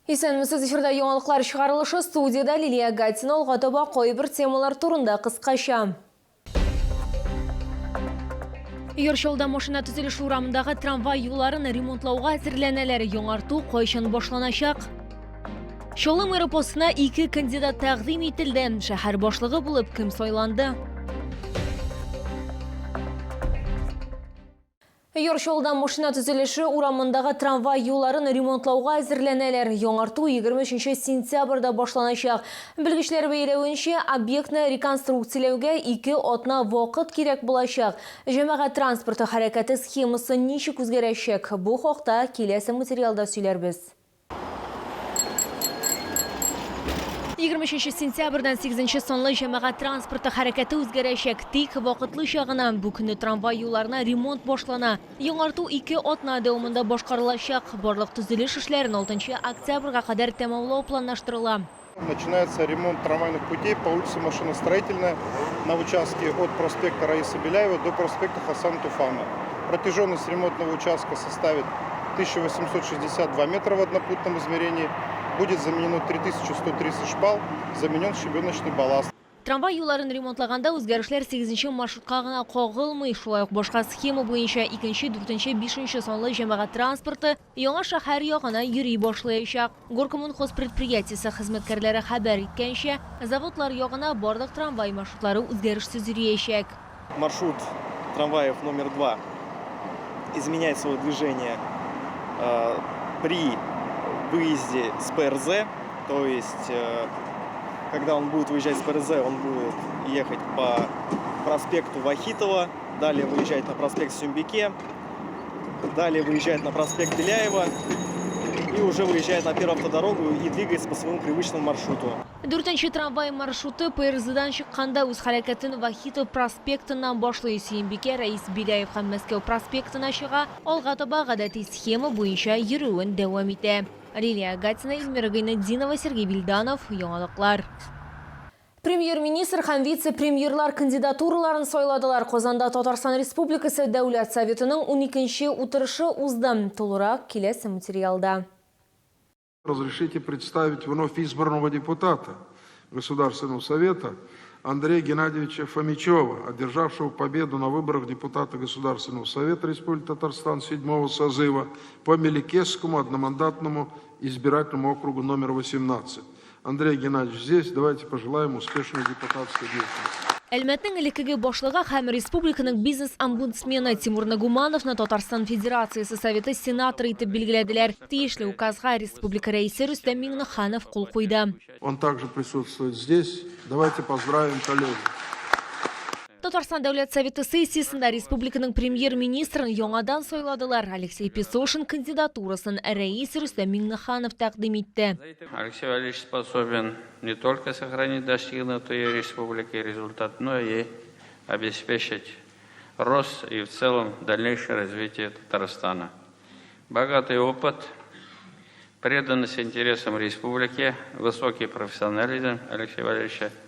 Исәнмесез, эфирда яңалыклар чыгарылышы, студиядә Лилия Гатина. Алга таба кайбер темалар турында кыскача. Яр Чаллыда машина төзелеше урамындагы трамвай юлларын ремонтлауга әзерләнәләр. Яңарту кайчан башланачак? Чаллы мэры постына ике кандидат тәкъдим ителде. Шәһәр башлыгы булып кем сайланды? Яр Чаллыда машина төзелеше урамындагы трамвай юлларын ремонтлауга әзерләнәләр. Яңарту 23 сентябрьдә башланачак. Белгечләр бәяләвенчә, объектны реконструкцияләүгә ике атна вакыт кирәк булачак. Җәмәгать транспорты хәрәкәте схемасы ничек үзгәрәчәк? Бу хакта киләсе материалда сөйләрбез. 23 сентябрьдән 8 санлы җәмәгать транспорты хәрәкәте үзгәрәчәк. Тик вакытлыча гына. Бу көнне трамвай юлларына ремонт башлана. Яңарту ике атна дәвамында башкарылачак. Барлык төзелеш эшләрен 6 октябрьгә кадәр тәмамлау планлаштырыла. Начинается ремонт трамвайных путей по улице Машиностроительная на участке от проспекта Раиса Беляева до проспекта Хасана Туфана. Протяженность ремонтного участка составит 1862 метра в однопутном измерении. Будет заменено 3130 шпал, заменен щебеночный балласт. Трамвай юлларын ремонтлаганда үзгәрешләр сигезенче маршрутка гына кагылмый, шулай ук башка схема буенча икенче, дүртенче, бишенче санлы җәмәгать транспорты яңа шәһәр ягына йөри башлаячак. Горкоммунхоз предприятиесе хезмәткәрләре хәбәр иткәнчә, заводлар ягына барлык трамвай маршрутлары үзгәрешсез йөриячәк. Маршрут трамваев номер два изменяет свое движение при выезде с ПРЗ, то есть когда он будет выезжать с ПРЗ, он будет ехать по проспекту Вахитова, далее выезжать на проспект Сюмбике, далее выезжает на проспект Беляева и уже выезжает на первую автодорогу и двигается по своему привычному маршруту. Дүртенче трамвай маршруты ПРЗдан чыкканда үз хәрәкәтен Вахитов проспектыннан башлый. Сөембикә, Рәис Беляев һәм Мәскәү проспектына чыга, алга таба гадәти схема буенча йөрүен дәвам итә. Лилия Гатина, Эльмира Гыйнетдинова, Сергей Вильданов, Яңалыклар. Премьер-министр һәм вице-премьерлар кандидатураларын сайладылар. Казанда Татарстан Республикасы Дәүләт Советының уникенче утырышы узды. Тулырак киләсе материалда. Разрешите представить вновь избранного депутата Государственного Совета Андрея Геннадьевича Фомичева, одержавшего победу на выборах депутата Государственного Совета Республики Татарстан 7 созыва по Мелекесскому одномандатному избирательному округу номер 18. Андрей Геннадьевич здесь, давайте пожелаем успешной депутатской деятельности. Әлмәтнең элеккеге башлыгы һәм республиканың бизнес-омбудсмены Тимур Нагумановны Татарстан Федерациясе Советы сенаторы итеп билгеләделәр. Тиешле указга республика Рәисе Рөстәм Миңнеханов кул куйды. Он также присутствует здесь. Давайте поздравим коллегу. Татарстан Дәүләт Советы сессиясендә республиканың премьер-министрын яңадан сайладылар. Алексей Песошин кандидатурасын Рәис Рөстәм Миңнеханов тәкъдим итте. Алексей Валерьевич способен не только сохранить достигнутый республикой результат, но и обеспечить рост и в целом дальнейшее развитие Татарстана. Богатый опыт, преданность интересам республики, высокий профессионализм Алексея Валерьевича –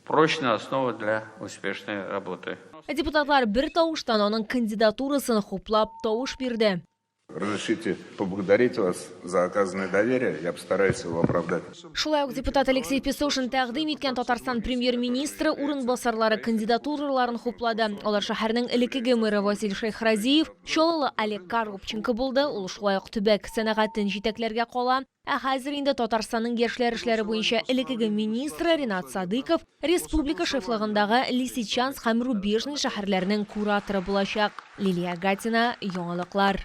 прочная основа для успешной работы. Депутатлар бер тавыштан аның кандидатурасын хуплап тавыш бирде. Разрешите поблагодарить вас за оказанное доверие. Я постараюсь его оправдать. Шулай ук депутат Алексей Песошин тәкъдим иткән Татарстан премьер-министры урынбасарлары кандидатураларын хуплады. Алар шәһәрнең элеккеге мэры Васил Шәйхразиев, Чаллылы Олег Коробченко булды. Ул шулай ук төбәк сәнәгатен җитәкләргә кала. Ә хәзер инде Татарстанның яшьләр эшләре буенча элеккеге министры Ринат Садыйков республика шефлыгындагы Лисичанск һәм Рубежный шәһәрләренең кураторы булачак. Лилия Гатина, Яңалыклар.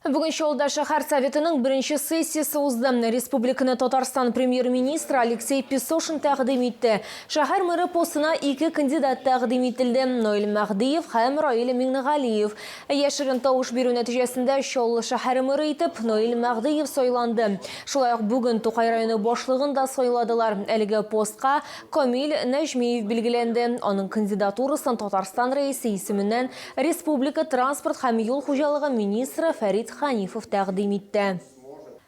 Бүген Чаллыда шәһәр советының беренче сессиясе узды. Республиканы Татарстан премьер-министры Алексей Песошин тәкъдим итте. Шәһәр мэры постына ике кандидат тәкъдим ителде, Наил Мәһдиев һәм Раил Миңнегалиев. Яшерен тавыш бирү нәтиҗәсендә Чаллы шәһәре мэры итеп Наил Мәһдиев сайланды. Шулай ук бүген Тукай районы башлыгын да сайладылар. Әлеге постка Камил Нәҗмиев билгеләнде. Аның кандидатурасын Татарстан Рәисе исеменнән республика транспорт һәм юл хуҗалыгы министры Фәрит Ханифов тәкъдим итте.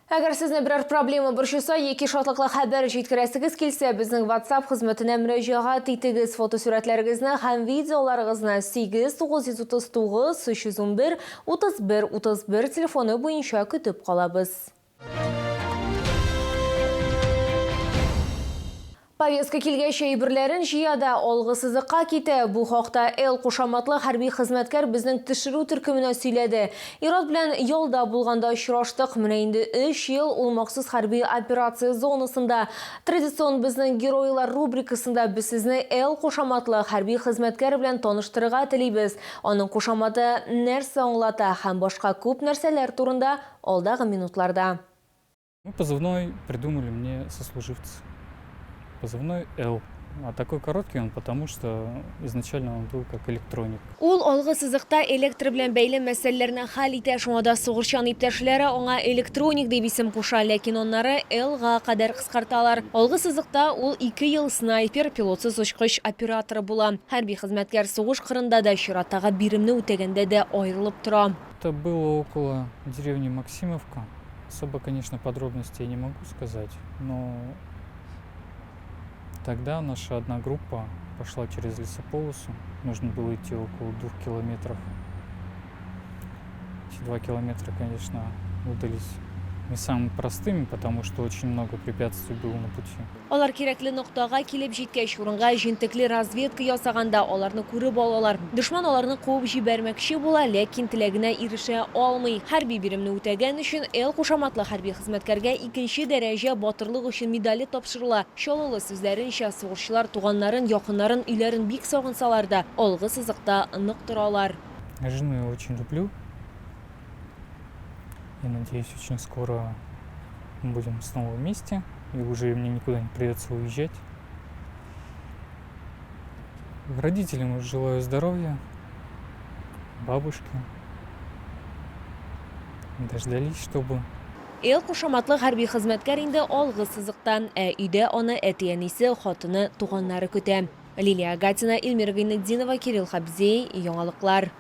Әгәр сезне берәр проблема борчыса яки шатлыклы хәбәр җиткерәсегез килсә, безнең WhatsApp хезмәтенә мөрәҗәгать итегез. Фотосурәтләрегезне һәм видеоларыгызны 8 939 311 31 31 телефоны буенча көтеп калабыз. Повестка килгәч, әйберләрен җыя да алгы сызыкка китә. Бу хакта Эл кушаматлы хәрби хезмәткәр безнең төшерү төркеменә сөйләде. Ир-ат белән ялда булганда очраштык. Менә инде өч ел ул махсус хәрби операция зонасында. Традицион Безнең геройлар рубрикасында без сезне Эл кушаматлы хәрби хезмәткәр белән таныштырырга телибез. Аның кушаматы нәрсә аңлата һәм башка күп нәрсәләр турында алдагы минутларда. Ну, позывной придумали мне сослуживцы. Позывной Л. А такой короткий он потому, что изначально он был как электроник. Ул алгы сызыкта электр белән бәйле мәсьәләләрне хәл итә, шуңа да сугышчан иптәшләре аңа Электроник дип исем куша, ләкин аннары Л-га кадәр кыскарталар. Алгы сызыкта ул ике ел снайпер, пилотсыз очкыч операторы була. Хәрби хезмәткәр сугыш кырында да, чираттагы биремне үтәгәндә дә аерылып тора. Это было около деревни Максимовка. Особо, конечно, подробностей не могу сказать, но тогда наша одна группа пошла через лесополосу. Нужно было идти около 2 километров. Эти 2 километра, конечно, выдались не самыми простыми, потому что очень много препятствий было на пути. Алар кирәкле ноктага килеп җиткәч, урынга җентекле разведка ясаганда аларны күреп алалар. Дошман аларны куып җибәрмәкче була, ләкин теләгенә ирешә алмый. Хәрби биремне үтәгән өчен Эл кушаматлы хәрби хезмәткәргә икенче дәрәҗә батырлык өчен медале тапшырыла. Чаллылы сүзләренчә, сугышчылар туганнарын, якыннарын, өйләрен бик сагынсалар да, алгы сызыкта нык торалар. Жену я очень люблю. Я надеюсь, очень скоро мы будем снова вместе, и уже мне никуда не придется уезжать. Родителям желаю здоровья, бабушке. Дождались, чтобы Эл кушаматлы хәрби хезмәткәр инде алгы сызыкта, ә өйдә аны әти-әнисе, хатыны, туганнары көтә. Лилия Гатина, Эльмира Гайнетдинова, Кирилл Хабзей, Яңалыклар.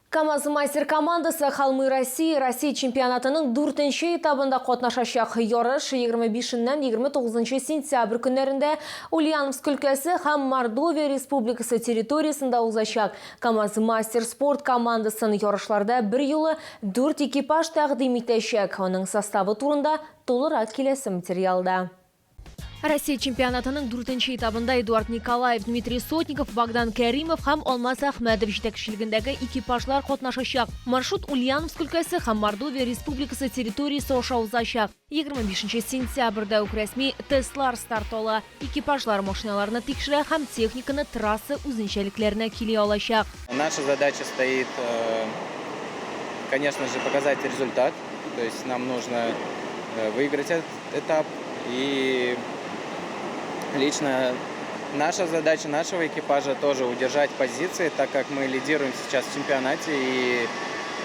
КАМАЗ мастер командасы Холмы России Россия чемпионатының дүртенче этабында катнашачак. Ярыш 25-ннән 29 сентябрь көннәрендә Ульяновск өлкәсе һәм Мордовия Республикасы территориясендә узачак. КАМАЗ мастер спорт командасын ярышларда бер юлы дүрт экипаж тәкъдим итәчәк. Аның составы турында тулырак киләсе материалда. Россия чемпионатының дүртенче этабында Эдуард Николаев, Дмитрий Сотников, Богдан Кәримов һәм Алмаз Әхмәдов җитәкчелегендәге экипажлар катнашачак. Маршрут Ульяновск өлкәсе һәм Мордовия Республикасы территориясе аша узачак. 25 сентябрьдә үк рәсми тестлар старт ала. Экипажлар машиналарны тикшерә һәм техниканы трасса үзенчәлекләренә көйли алачак. Наша задача стоит, конечно же, показать результат. То есть нам нужно выиграть этот этап. И лично наша задача нашего экипажа тоже удержать позиции, так как мы лидируем сейчас в чемпионате. И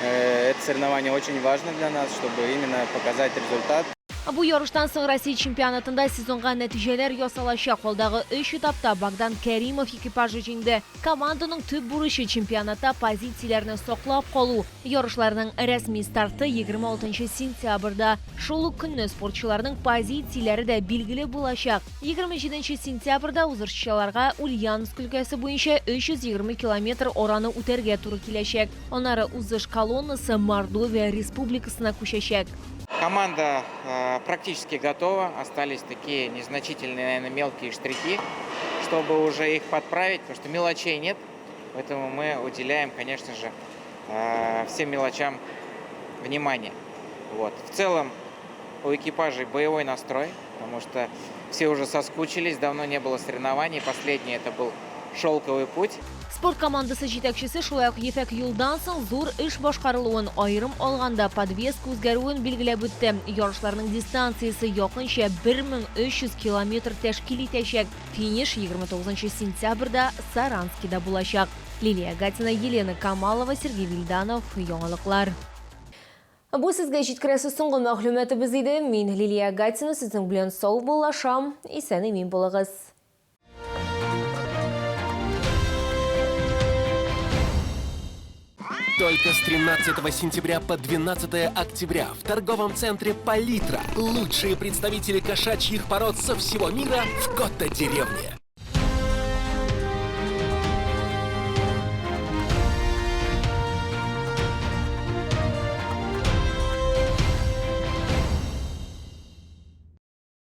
это соревнование очень важно для нас, чтобы именно показать результат. Бу ярыштан соң Россия чемпионатында сезонга нәтиҗәләр ясалачак. Алдагы өч этапта Богдан Кәримов экипажы җиңде. Команданың төп бурычы чемпионатта позицияләрне саклап калу. Ярышларның рәсми старты 26 сентябрьдә. Шул ук көнне спортчыларның позицияләре дә билгеле булачак. 27 сентябрьдә узышчыларга Ульяновск өлкәсе буенча 320 километр араны үтәргә туры киләчәк. Аннары узыш колоннасы Мордовия Республикасына күчәчәк. Команда практически готова. Остались такие незначительные, наверное, мелкие штрихи, чтобы уже их подправить, потому что мелочей нет. Поэтому мы уделяем, конечно же, всем мелочам внимание. Вот. В целом у экипажей боевой настрой, потому что все уже соскучились, давно не было соревнований. Последний это был «Шелковый путь». Спорт командасы җитәкчесе шулай ук ефәк юлдан соң зур эш башкарылуын, аерым алганда подвеска үзгәрүен билгеләп үтте. Ярышларның дистанциясе якынча 1300 километр тәшкил итәчәк. Финиш 29 сентябрьдә Саранскида булачак. Лилия Гатина, Елена Камалова, Сергей Вильданов, Яңалыклар. Бу сезгә җиткерәсе соңгы мәгълүматыбыз иде. Мин Лилия Гатина сезнең белән саубуллашам. Исән имин булыгыз. Только с 13 сентября по 12 октября в торговом центре «Палитра» лучшие представители кошачьих пород со всего мира в Кота-деревне.